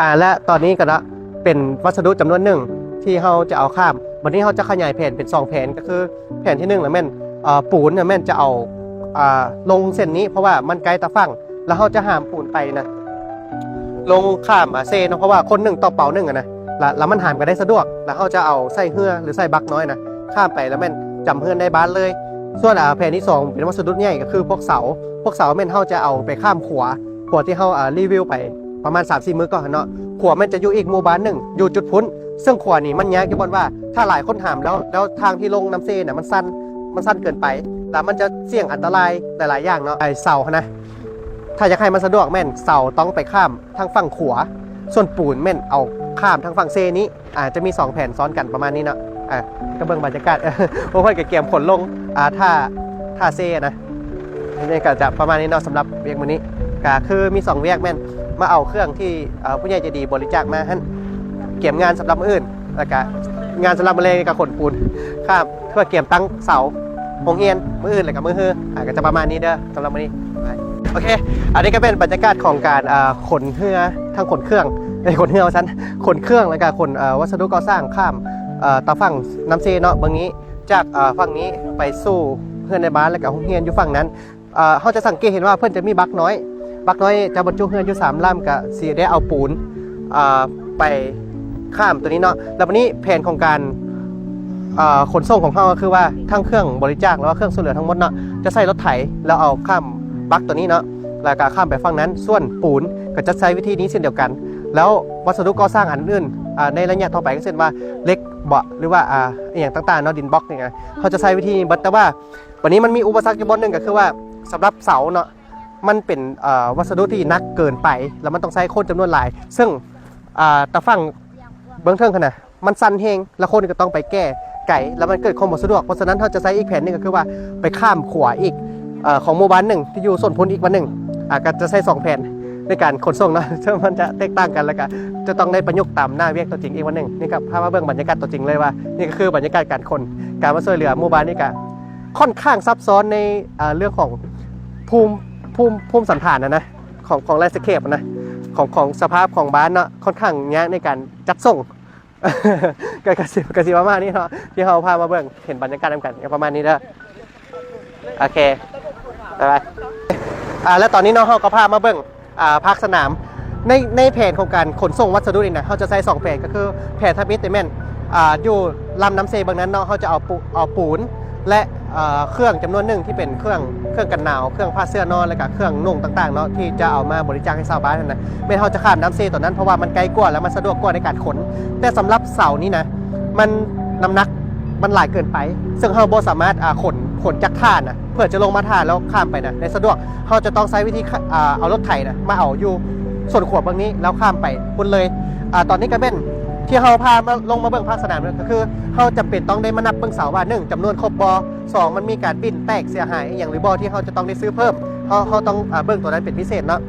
ອ່າ ແລະຕອນນີ້ກໍເນາະ ເປັນວັດສະດຸຈຳນວນໜຶ່ງທີ່ເຮົາຈະເອົາຂ້າມ. ບັດນີ້ເຮົາຈະຂະຫຍາຍແຜນເປັນສອງແຜນ ກໍຄືແຜນທີໜຶ່ງນະແມ່ນ ເອ່ອ ປູນນະແມ່ນຈະເອົາ ອ່າ ລົງເສັ້ນນີ້ ເພາະວ່າມັນໃກ້ຕາຝັ່ງ ແລ້ວເຮົາຈະຫາມປູນໄປນະ ລົງຂ້າມ ອ່າ ເຊເນາະ ເພາະວ່າຄົນໜຶ່ງຕໍ່ເປົາໜຶ່ງອະນະ ແລ້ວ ແລ້ວມັນຫາມກັນໄດ້ສະດວກ ແລ້ວເຮົາຈະເອົາໃຊ້ເຮືອ ຫຼື ໃຊ້ບັກນ້ອຍນະ ຂ້າມໄປ ແລ້ວແມ່ນຈຳເຮືອນໄດ້ບ້ານເລີຍ. ສ່ວນ ອ່າ ແຜນທີສອງເປັນວັດສະດຸໃຫຍ່ ກໍຄືພວກເສົາ ພວກເສົາແມ່ນເຮົາຈະເອົາໄປຂ້າມຂົວ ຂົວທີ່ເຮົາ ອ່າ ຣີວິວໄປປະມານສາມສີ່ມື້ກ່ອນຫັ້ນເນາະ. ຂົວແມ່ນຈະຢູ່ອີກໝູ່ບ້ານໜຶ່ງ ຢູ່ຈຸດພຸ້ນ ເຊິ່ງຂົວນີ້ມັນຍາກຢູ່ບ່ອນວ່າ ຖ້າຫຼາຍຄົນຫາມແລ້ວ ແລ້ວທາງທີ່ລົງນ້ຳເຊນະ ມັນຊັນ ມັນຊັນເກີນໄປ ແລ້ວມັນຈະສ່ຽງອັນຕະລາຍຫຼາຍໆຢ່າງເນາະ. ໄອ້ເສົາຫັ້ນນະ ຖ້າຢາກໃຫ້ມັນສະດວກແມ່ນເສົາຕ້ອງໄປຂ້າມທາງຝັ່ງຂວາ ສ່ວນປູນແມ່ນເອົາຂ້າມທາງຝັ່ງເຊນີ້. ອາ ຈະມີສອງແຜນຊ້ອນກັນປະມານນີ້ເນາະ. ອາ ກໍເບິ່ງບັນຍາກາດ ພວກເພິ່ນກໍກຽມຂົນລົງ ອາ ທ່າ ທ່າເຊນະ. ອັນນີ້ກໍຈະປະມານນີ້ເນາະ ສຳລັບວຽກມື້ນີ້ ກໍຄືມີສອງວຽກແມ່ນມາເອົາເຄື່ອງທີ່ ເອ່ອ ຜູ້ໃຫຍ່ໃຈດີບໍລິຈາກມາຫັ້ນ ກຽມງານສຳລັບມື້ອື່ນ ແລ້ວກະງານສຳລັບມື້ແລງນີ້ກໍຂົນປູນຂ້າມ ເພື່ອກຽມຕັ້ງເສົາໂຮງຮຽນມື້ອື່ນ ແລ້ວກະມື້ຮື. ອາ ກໍຈະປະມານນີ້ເດີສຳລັບມື້ນີ້. ໂອເຄ ອັນນີ້ກໍເປັນບັນຍາກາດຂອງການ ເອ່ອ ຂົນເຮືອ ທັງຂົນເຄື່ອງ ເອີຍ ຂົນເຮືອວ່າຊັ້ນ ຂົນເຄື່ອງ ແລ້ວກະຂົນ ເອ່ອ ວັດສະດຸກໍ່ສ້າງຂ້າມ ເອ່ອ ຕາຝັ່ງນ້ຳເຊເນາະ. ເບິ່ງນີ້ ຈາກ ເອ່ອ ຝັ່ງນີ້ໄປສູ່ເຮືອນໃນບ້ານ ແລ້ວກະໂຮງຮຽນຢູ່ຝັ່ງນັ້ນ. ເອ່ອ ເຮົາຈະສັງເກດເຫັນວ່າເພິ່ນຈະມີບັກນ້ອຍ ບັກນ້ອຍຈະບັນຈຸເຮືອນຢູ່ສາມລຳ ກະຊິໄດ້ເອົາປູນ ເອ່ອ ໄປຂ້າມຕົວນີ້ເນາະ. ແລ້ວບັດນີ້ແຜນຂອງການ ເອ່ອ ຂົນສົ່ງຂອງເຮົາກໍຄືວ່າ ທັງເຄື່ອງບໍລິຈາກ ແລ້ວກໍເຄື່ອງຊ່ວຍເຫຼືອທັງໝົດເນາະ ຈະໃຊ້ລົດໄຖ ແລ້ວເອົາຂ້າມບັກຕົວນີ້ເນາະ ແລ້ວກໍຂ້າມໄປຝັ່ງນັ້ນ. ສ່ວນປູນກໍຈະໃຊ້ວິທີນີ້ເຊັ່ນດຽວກັນ. ແລ້ວວັດສະດຸກໍ່ສ້າງອັນອື່ນ ອາ ໃນໄລຍະຕໍ່ໄປ ກໍເຊັ່ນວ່າເຫຼັກເບາະ ຫຼືວ່າ ອາ ອີ່ຫຍັງຕ່າງໆເນາະ ດິນບລັອກນີ້ນະ ເຮົາຈະໃຊ້ວິທີນີ້ເບິດ. ແຕ່ວ່າ ບັດນີ້ມັນມີອຸປະສັກຢູ່ບ່ອນໜຶ່ງ ກໍຄືວ່າສຳລັບເສົາເນາະ ມັນເປັນ ເອ່ອ ວັດສະດຸທີ່ໜັກເກີນໄປ ແລ້ວມັນຕ້ອງໃຊ້ຄົນຈຳນວນຫຼາຍ ເຊິ່ງ ອາ ຕາຝັ່ງເບື້ອງເທິງຫັ້ນນະ ມັນຊັນແຮງ ແລ້ວຄົນກໍຕ້ອງໄປແກ່ໄກ ແລ້ວມັນເກີດຄວາມບໍ່ສະດວກ. ເພາະສະນັ້ນ ເຮົາຈະໃຊ້ອີກແຜນໜຶ່ງ ກໍຄືວ່າໄປຂ້າມຂົວອີກ ເອ່ອ ຂອງໝູ່ບ້ານໜຶ່ງ ທີ່ຢູ່ໂຊນພຸ້ນອີກບ້ານໜຶ່ງ. ອາ ກໍຈະໃຊ້ສອງແຜນໃນການຂົນສົ່ງເນາະ ເຊິ່ງມັນຈະແຕກຕ່າງກັນ ແລ້ວກໍຈະຕ້ອງໄດ້ປະຍຸກຕາມໜ້າວຽກຕົວຈິງອີກວັນໜຶ່ງ. ນີ້ກໍພາມາເບິ່ງບັນຍາກາດຕົວຈິງເລີຍວ່າ ນີ້ກໍຄືບັນຍາກາດການຂົນ ການມາຊ່ວຍເຫຼືອໝູ່ບ້ານນີ້ກໍ ຂ້ອນຂ້າງຊັບຊ້ອນໃນ ເອ່ອ ເລື່ອງຂອງພູມ ພູມ ພູມສັນຖານນະ ຂອງ ຂອງແລນສະເຄບນະ ຂອງ ຂອງສະພາບຂອງບ້ານເນາະ ຂ້ອນຂ້າງຍາກໃນການຈັດສົ່ງ. ກໍ ກໍຊິ ກໍຊິປະມານນີ້ເນາະ ທີ່ເຮົາພາມາເບິ່ງ ເຫັນບັນຍາກາດນຳກັນ ກໍປະມານນີ້ເດີ. ໂອເຄ ບາຍບາຍ. ອ່າ ແລະຕອນນີ້ເນາະ ເຮົາກໍພາມາເບິ່ງ ອ່າ ພາກສະໜາມ ໃນ ໃນແຜນຂອງການຂົນສົ່ງວັດສະດຸນີ້ນະ ເຮົາຈະໃຊ້ສອງແຜນ ກໍຄືແຜນທຳອິດນີ້ແມ່ນ ອ່າ ຢູ່ລຳນ້ຳເຊເບື້ອງນັ້ນເນາະ ເຮົາຈະເອົາປູ ເອົາປູນ ແລະ ເອ່ອ ເຄື່ອງຈຳນວນໜຶ່ງທີ່ເປັນເຄື່ອງ ເຄື່ອງກັນໜາວ ເຄື່ອງຜ້າເຊື້ອນອນ ແລ້ວກະເຄື່ອງນຸ່ງຕ່າງໆເນາະ ທີ່ຈະເອົາມາບໍລິຈາກໃຫ້ຊາວບ້ານຫັ້ນນະ ແມ່ນເຮົາຈະຂ້າມນ້ຳເຊຕອນນັ້ນ ເພາະວ່າມັນໃກ້ກວ່າ ແລະ ມັນສະດວກກວ່າໃນການຂົນ. ແຕ່ສຳລັບເສົານີ້ນະ ມັນ ນ້ຳໜັກມັນຫຼາຍເກີນໄປ ເຊິ່ງເຮົາບໍ່ສາມາດ ອ່າ ຂົນ ຂົນຈາກທ່ານະ ເພື່ອຈະລົງມາທ່າແລ້ວຂ້າມໄປນະ ໄດ້ສະດວກ. ເຮົາຈະຕ້ອງໃຊ້ວິທີ ອ່າ ເອົາລົດໄຖນະ ມາເອົາຢູ່ ສ່ວນຂວາເບື້ອງນີ້ ແລ້ວຂ້າມໄປພຸ້ນເລີຍ. ອ່າ ຕອນນີ້ກໍແມ່ນທີ່ເຮົາພາມາລົງມາເບິ່ງພາກສະໜາມ ກໍຄືເຮົາຈຳເປັນຕ້ອງໄດ້ມານັບເບິ່ງເສົາວ່າ ໜຶ່ງ ຈຳນວນຄົບບໍ່, ສອງ ມັນມີການບິນແຕກເສຍຫາຍອີ່ຫຍັງຫຼືບໍ່ ທີ່ເຮົາຈະຕ້ອງໄດ້ຊື້ເພີ່ມ. ເຮົາ ເຮົາຕ້ອງ ອ່າ ເບິ່ງຕົວນັ້ນເປັນພິເສດເນາະ.